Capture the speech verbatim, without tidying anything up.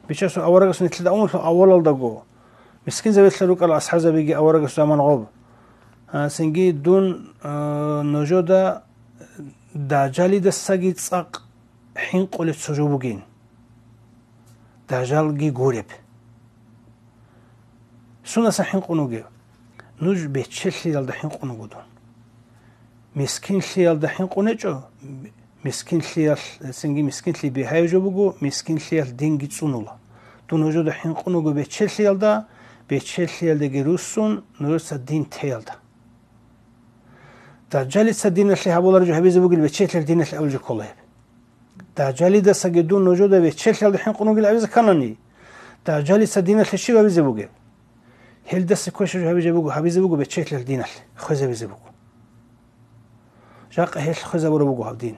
Бичасул аварагас нилъеда умулъул авалалдаго, мискинзабилъа рукӀарал асхӀабзабиги аварагас заман гъоб. А, цинги дун, а, нужеда дажалидасаги цӀакъ хӀинкъулеб цо жо бугин. Дажалги гуреб. Сунаса хӀинкъун вугев? Нуж бечелъиялда хӀинкъун вуго дун. Мискинлъиялда хӀинкъун гьечӀо, мискинлъиялъ, цинги мискинлъи бигьаяб жо буго, мискинлъиялъ динги цӀунула. Дун нужеда хӀинкъун вуго бечелъиялда, бечелъиялдаги руссун, нужеца дин теялда. Дажалица диналъе гьабулареб жо гьабизе бугел бечелъиялъ диналъе абулеб жо ккола гьеб. Дажалидасаги дун нужеда бечелъиялда хӀинкъун вугин абизе кканани, дажалица диналъе щиб гьабизе бугеб? Гьелдаса квешаб жо гьабизе буго, гьабизе буго бечелъиялъ диналъе, хвезабизе буго. Жакъа гьелъ хвезабураб буго гьаб дин.